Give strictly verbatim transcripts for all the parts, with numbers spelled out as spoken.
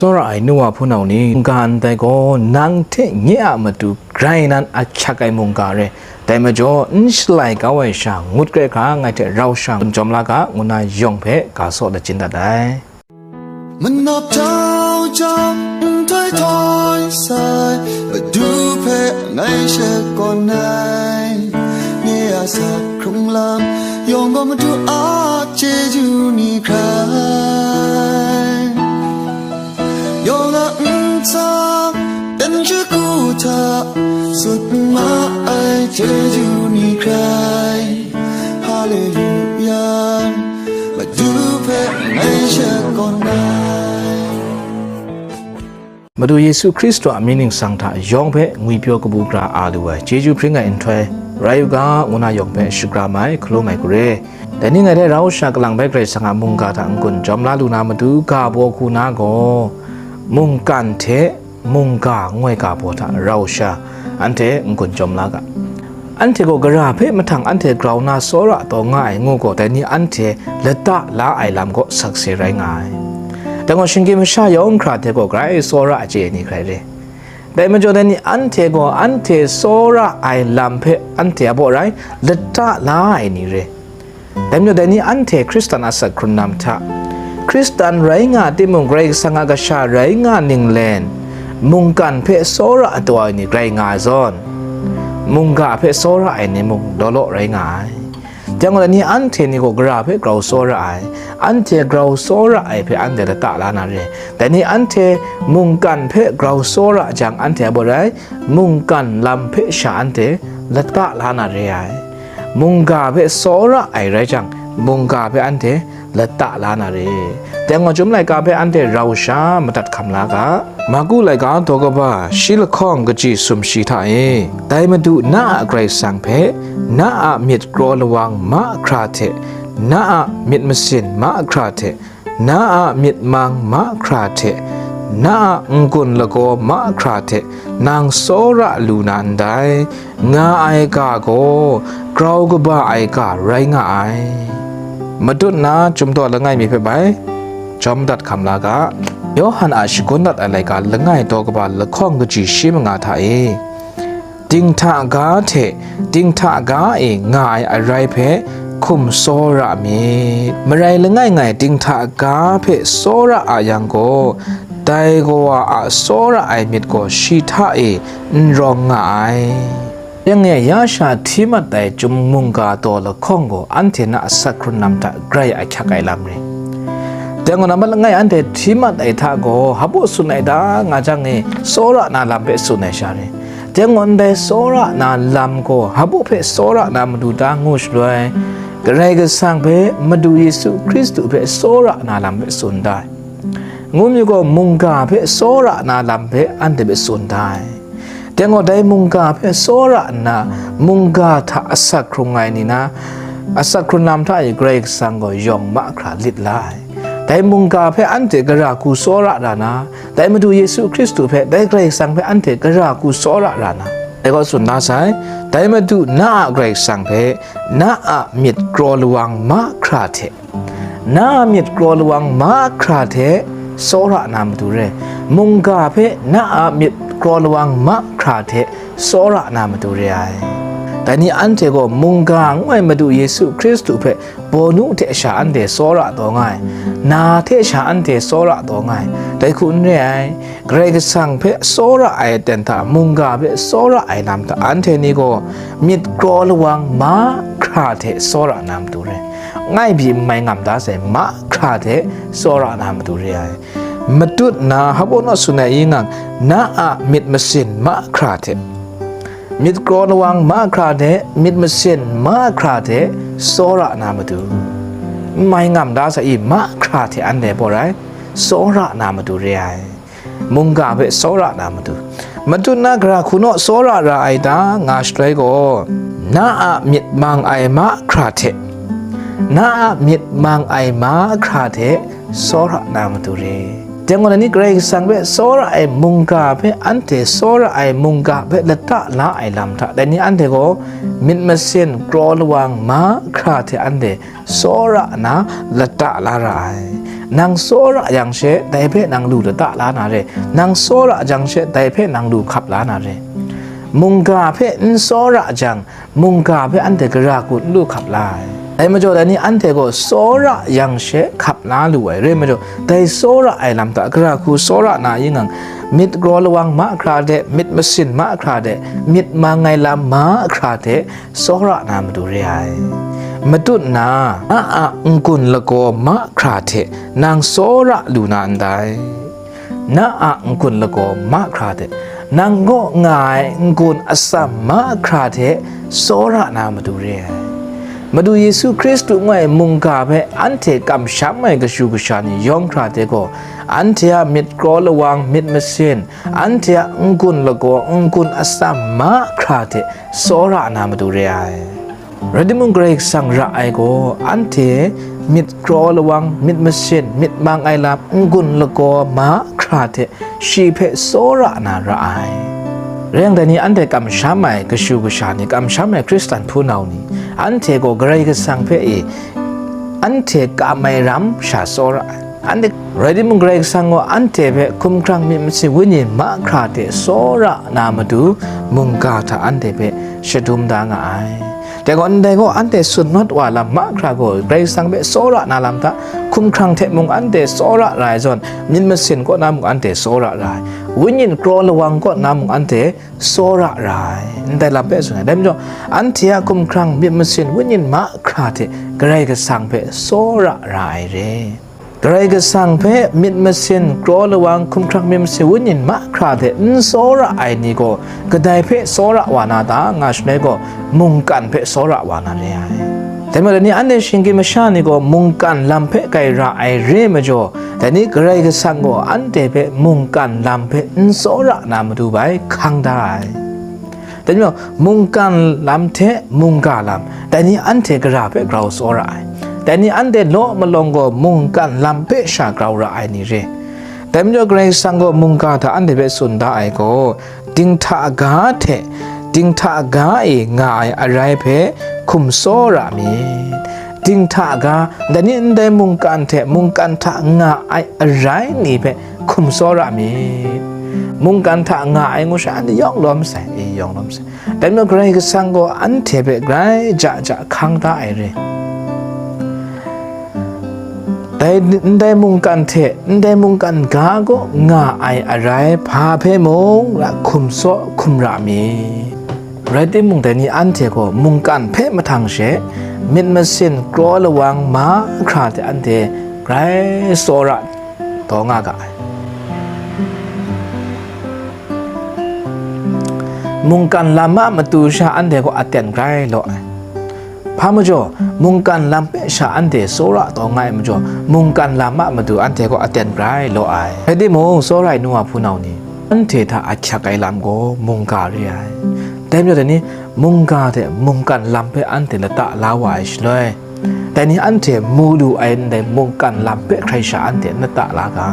Tsawra ai nu wa hpunau ni, mungga ndai gaw nang hte nye a matu grai nan ahkyak ai mungga re. Dai majaw, n shalai kau ai sha ngut kre hkra ngai hte rau sha n-, jawm la ga, ngu na yawng hpe ga saw lachyum dat ai. Manap jau jau, nhtoi htoi sai, Madu hpe ngai shakawn ai. Nye a sa hkrung lam yawng gaw Madu a chyeju ni hkrai. Yawng a ntsa, dan shagu hta, sut ma ai chyeju ni hkrai. Haleluya, Madu hpe ngai shakawn ai. Madu Yesu Hkristu a mying ningsang hta yawng hpe ngwipyaw kabu gara a lu ai, chyeju hpring ai nhtoi rai u ga, ngu na yawng hpe shagra mai, hkalum ai hku re. Dai ni ngai hte rau sha kalang bai Karai Kasang a mungga hta n-gun jawm la lu na matu ga baw hku na gaw, mungkan hte mungga ngu ai ga baw hta rau sha anhte n-gun jawm la ga. Anhte gaw gara hpe mahtang anhte grau na tsawra taw nga ai ngu gaw, dai ni anhte lata la ai lam gaw sakse rai nga ai. Dai gaw, shinggyim masha yawng hkra hte gaw grai tsawra chye ai ni hkrai re. Dai majaw, dai ni anhte gaw anhte tsawra ai lam hpe anhte a baw rai lata la ai ni re. Dai majaw, dai ni anhte Hkristan a asak hkrun lam hta, Hkristan rai nga timung, Karai Kasang a kasha rai nga ninglen, mungkan hpe tsawra taw ai ni rai nga ai zawn, mungga hpe tsawra ai ni mung law law rai nga ai. Dai gaw, dai ni anhte ni gaw gara hpe grau tsawra ai, anhte grau tsawra ai hpe anhte lata la na re. Dai ni anhte mungkan hpe grau tsawra jang, anhte a baw rai, mungkan lam hpe sha anhte lata la na re ai. Mungga hpe tsawra ai rai jang, mungga hpe anhte lata la na re. Dai gaw, Chyum laika hpe anhte rau sha madat hkam la ga. Marku laika daw kaba shi lahkawng kaji sumshi hta e, dai Madu na a Karai Kasang hpe, na a myit kraw lawang mahkra hte, na a myit masin mahkra hte, na a myit mang mahkra hte, na a n-gun lagaw mahkra hte nang tsawra lu na ndai, nga ai ga gaw grau kaba ai ga rai nga ai. Matut na Chyum daw langai mi hpe bai jawm dat hkam la ga. Yawhan a shagun dat ai laika langai daw kaba lahkawng kaji shi manga hta e, dinghta ga hte dinghta ga e nga ai arai hpe hkum tsawra myit. Marai langai ngai dinghta ga hpe tsawra a yang gaw, dai kawa a tsawra ai myit gaw shi hta e n rawng nga ai. Yang e, ya sha hti mat ai Chyum mungga daw lahkawng gaw anhte na asak hkrun lam hta grai ahkyak ai lam re. Dai gaw, nambat langai anhte hti mat ai hta gaw, hpa baw tsun ai ta nga jang e, tsawra na lam hpe tsun ai sha re. Dai gaw, ndai tsawra na lam gaw hpa baw hpe tsawra na matu ta ngu shaloi, Karai Kasang hpe, Madu Yesu Hkristu hpe tsawra na lam hpe tsun da ai. Ngu myit gaw, mungga hpe tsawra na lam hpe anhte hpe tsun da ai. Dai gaw, dai mungga hpe tsawra nna, mungga hta asak hkrung ai ni na, asak hkrun lam hta e Karai Kasang gaw yawng mahkra lit la ai. Dai mungga hpe anhte gara hku tsawra ra na, dai Madu Yesu Hkristu hpe, dai Karai Kasang hpe anhte gara hku tsawra ra na, dai gaw tsun da sai, dai Madu na a Karai Kasang hpe, na a myit kraw lawang mahkra hte, na a myit kraw lawang mahkra hte tsawra na matu re. Mungga hpe na a myit kraw lawang mahkra hte tsawra na matu re ai. Dai ni anhte gaw mungga ngu ai Madu Yesu Hkristu hpe bawnu hte sha anhte tsawra taw nga ai, na hte sha anhte tsawra taw nga ai, dai hku n re ai. Karai Kasang hpe tsawra ai aten hta mungga hpe tsawra ai lam hta anhte ni gaw myit kraw lawang mahkra hte tsawra na matu re. Ngai pyi n mai ngam da sai, mahkra hte tsawra na matu re ai. Matut na hpa baw naw tsun ai i ngang, na a myit masin mahkra hte, myit kraw lawang mahkra hte, myit masin mahkra hte tsawra na matu. N mai ngam da sai i, mahkra hte anhte baw rai, tsawra na matu re ai. Mungga hpe tsawra na matu. Matut na gara hku naw tsawra ra ai ta nga shaloi gaw, na a myit mang ai mahkra hte, na a myit mang ai mahkra hte tsawra na matu re. Dai gaw, dai ni Karai Kasang hpe tsawra ai mungga hpe anhte tsawra ai mungga hpe lata la ai lam hta, dai ni anhte gaw myit masin kraw lawang mahkra hte anhte tsawra nna lata la ra ai. Nang tsawra yang she, dai hpe nang lu lata la na re. Nang tsawra jang she, dai hpe nang lu hkap la na re. Mungga hpe n tsawra jang, mungga hpe anhte gara hku n lu hkap la ai. Dai majaw, dai ni anhte gaw tsawra yang she hkap la lu ai. Rai majaw, dai tsawra ai lam hta gara hku tsawra na yin ngang, myit kraw lawang mahkra de, myit masin mahkra de, myit mang ai lam mahkra de, tsawra na matu re ai. Matut na, na a n-gun lagaw mahkra hte nang tsawra lu na ndai. Na a n-gun lagaw mahkra hte, nang kaw nga ai n-gun atsam mahkra hte tsawra na matu re ai. Madu Yesu Hkristu ngu ai mungga hpe anhte kamsham ai kashu kasha ni yawng hkra hte gaw, anhte a myit kraw lawang, myit masin, anhte a n-gun lagaw, n-gun atsam mahkra hte tsawra na matu re ai. Rai timung, Karai Kasang ra ai gaw, anhte myit kraw lawang, myit masin, myit mang ai lam, n-gun lagaw mahkra hte shi hpe tsawra na ra ai. Rai yang, dai ni anhte kamsham ai kashu kasha ni, kamsham ai Hkristan hpunau ni, anhte gaw Karai Kasang hpe e, anhte kam ai ram sha tsawra ai. Anhte rai timung, Karai Kasang gaw anhte hpe hkumhkrang myit masin wenyi mahkra hte tsawra na matu, mungga hta anhte hpe shadum da nga ai. Dai gaw, ndai gaw, anhte tsun mat wa lam mahkra gaw, Karai Kasang hpe tsawra na lam hta, hkumhkrang hte mung anhte tsawra ra ai zawn, myit masin kaw na mung anhte tsawra ra ai, wenyi kraw lawang kaw na mung anhte tsawra ra ai, ndai lam hpe tsun ai. Dai majaw, anhte a hkumhkrang myit masin wenyi mahkra hte Karai Kasang hpe tsawra ra ai re. Karai Kasang hpe myit masin, kraw lawang, hkumhkrang myit masin wenyi mahkra hte n tsawra ai ni gaw, kadai hpe tsawra wa na ta nga shaloi gaw, mungkan hpe tsawra wa na re ai. Dai majaw, dai ni anhte shinggyim masha ni gaw mungkan lam hpe kai ra ai re majaw, dai ni Karai Kasang gaw anhte hpe mungkan lam hpe n tsawra na matu bai hkang da ai. Dai majaw, mungkan lam hte mungga lam, dai ni anhte gara hpe grau tsawra ai. Dai ni anhte law malawng gaw mungkan lam hpe sha grau ra ai ni re. Dai majaw, Karai Kasang gaw mungga hta anhte hpe tsun da ai gaw, dinghta ga hte dinghta ga e nga ai arai hpe hkum tsawra myit. Dinghta ga, dai ni ndai mungkan hte mungkan hta nga ai arai ni hpe hkum tsawra myit. Mungkan hta nga ai ngu sha, anhte yawng lawm sai, e, yawng lawm sai. Dai majaw, Karai Kasang gaw anhte hpe grai ja ja hkang da ai re. Dai, ndai mungkan hte ndai mungkan ga kaw nga ai arai hpa hpe mung ra hkum tsaw hkum ra myit. Rai timung, dai ni anhte gaw mungkan hpe mahtang she, myit masin, kraw lawang mahkra hte anhte grai tsawra taw nga ga ai. Mungkan lam a matu sha anhte gaw aten grai law ai. Hpa majaw, mungkan lam hpe sha anhte tsawra taw nga ai majaw, mungkan lam a matu anhte gaw aten grai law ai. Rai timung, tsawra ai nu wa hpunau ni, anhte hta ahkyak ai lam gaw mungga re ai. Dai majaw, dai ni mungga hte mungkan lam hpe anhte lata la wa ai shaloi, dai ni anhte mu lu ai ndai mungkan lam hpe hkrai sha anhte n lata la ga.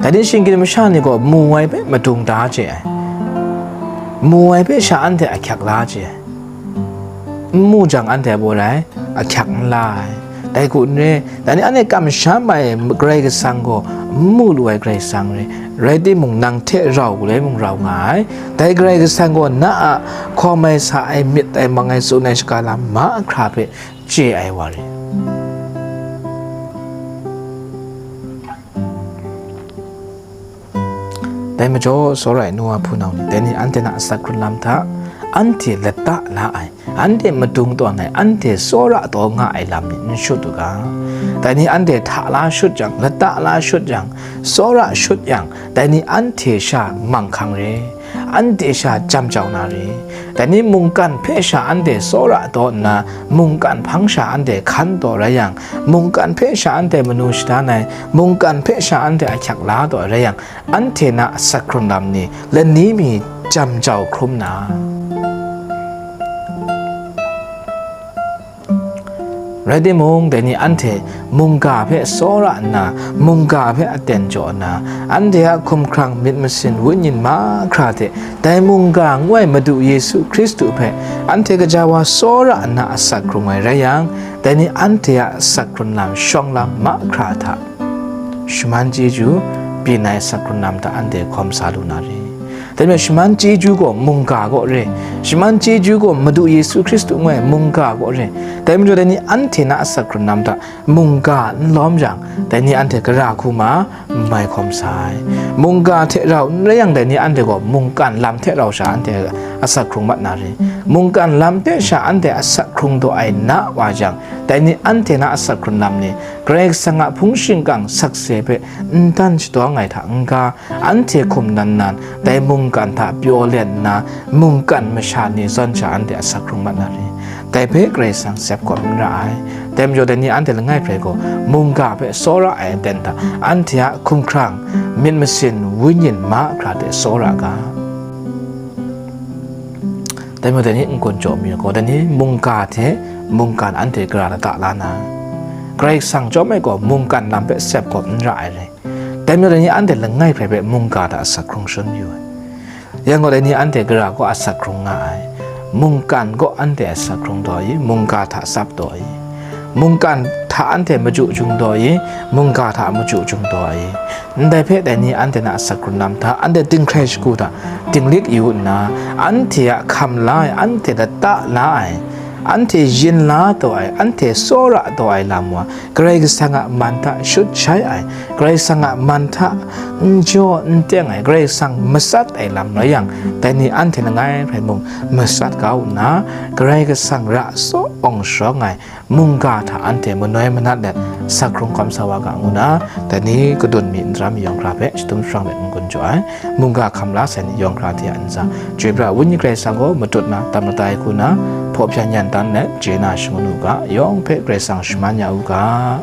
Dai ni shinggyim masha ni gaw mu ai hpe madung da chye ai, mu ai hpe sha anhte ahkyak la chye ai, n mu jang anhte abaw rai ahkyak n la ai. Dai hku n re, dai ni anhte kamsham ai Karai Kasang gaw n mu lu ai Karai Kasang re, rai timung, nang hte rau galoi mung rau nga ai. Dai Karai Kasang gaw na a hkawm ai, sa ai, myit ai, mang ai, tsun ai, shaga lam mahkra hpe chye ai wa re. Dai majaw, tsawra ai nu wa hpunau ni, dai ni anhte na asak hkrun lam hta anhte lata la ai, anhte madung tawn ai, anhte tsawra taw nga ai lam ni n shut u ga. Dai ni anhte hta la shut jang, lata la shut jang, tsawra shut yang, dai ni anhte sha mang hkang re, anhte sha jam jau na re. Dai ni mungkan hpe sha anhte tsawra taw nna, mungkan hpang sha anhte hkan taw rai yang, mungkan hpe sha anhte manu shadan ai, mungkan hpe sha anhte ahkyak la taw rai yang, anhte na asak hkrun lam ni lani mi jam jau hkrum na, rai timung, dai ni anhte mungga hpe tsawra nna, mungga hpe aten jaw nna, anhte a hkumhkrang myit masin wenyi mahkra hte dai mungga ngu ai Madu Yesu Hkristu hpe anhte gaja wa tsawra nna asak hkrung ai rai yang, dai ni anhte a asak hkrun lam shawng lam mahkra hta shaman chyeju byin ai asak hkrung lam hta anhte hkawm sa lu na re. Dai majaw shaman chyeju gaw mungga kaw re, shaman chyeju gaw Madu Yesu Hkristu ngu ai mungga kaw re. Dai majaw dai ni anhte na asak hkrung lam hta mungga n lawm jang, dai ni anhte gara hku ma n mai hkawm sa ai. Mungga hte rau n rai yang, dai ni anhte gaw mungkan lam hte rau sha anhte asak hkrung mat na re. Mungkan lam hte sha anhte asak hkrung daw ai na wa jang, dai ni anhte na asak hkrung lam ni Karai Kasang a hpung shingkang sakse hpe n dan shadawng ai hta n-ga, anhte hkum nan nan, dai mungkan hta pyaw let nna, mungkan masha ni zawn sha anhte asak hkrung mat na re. Dai hpe Karai Kasang sep kawp n ra ai. Dai majaw, dai ni anhte langai hpe gaw, mungga hpe tsawra ai aten hta, anhte a hkumhkrang, myit masin, wenyin, mahkra hte tsawra ga. Dai majaw, dai ni n-gun jaw mi gaw, dai ni mungga hte mungkan anhte gara lata la na, Karai Kasang chyawm ai gaw, mungkan lam hpe sep kawp n ra ai rai. Dai majaw, dai ni anhte langai hpe hpe mungga hta asak hkrung shangun yu ai. Yang gaw, dai ni anhte gara gaw asak hkrung nga ai. Mungkan gaw anhte asak hkrung daw ai, mungga hta tsap daw ai. Mungkan hta anhte machyu chyum daw ai, mungga hta machyu chyum daw ai. Ndai hpe dai ni anhte na asak hkrung lam hta, anhte dinghkrai shagu hta dinglik yu nna, anhte a hkam la ai, anhte lata la ai, anhte yin la daw ai, anhte tsawra daw ai lam wa, Karai Kasang a man hta shut shai ai, Karai Kasang a man hta n jaw n teng ai, Karai Kasang matsat ai lam rai yang, dai ni anhte langai hpe mung matsat kau nna, Karai Kasang ra tsaw awng sharawng ai mungga hta anhte manoi manat let, asak hkrung hkawm sa wa ga ngu na, dai ni kadun mi n-, daram mi yawng hkra hpe shadum sharang let n-gun jaw ai. Mungga hkam la sai ni yawng hkra hte a ntsa, Chyoi pra Wenyi Karai Kasang gaw matut na, tam matai hku na, hpaw hpyan yan dan let, chye na shangun u ga, yawng hpe Karai Kasang shaman ya u ga.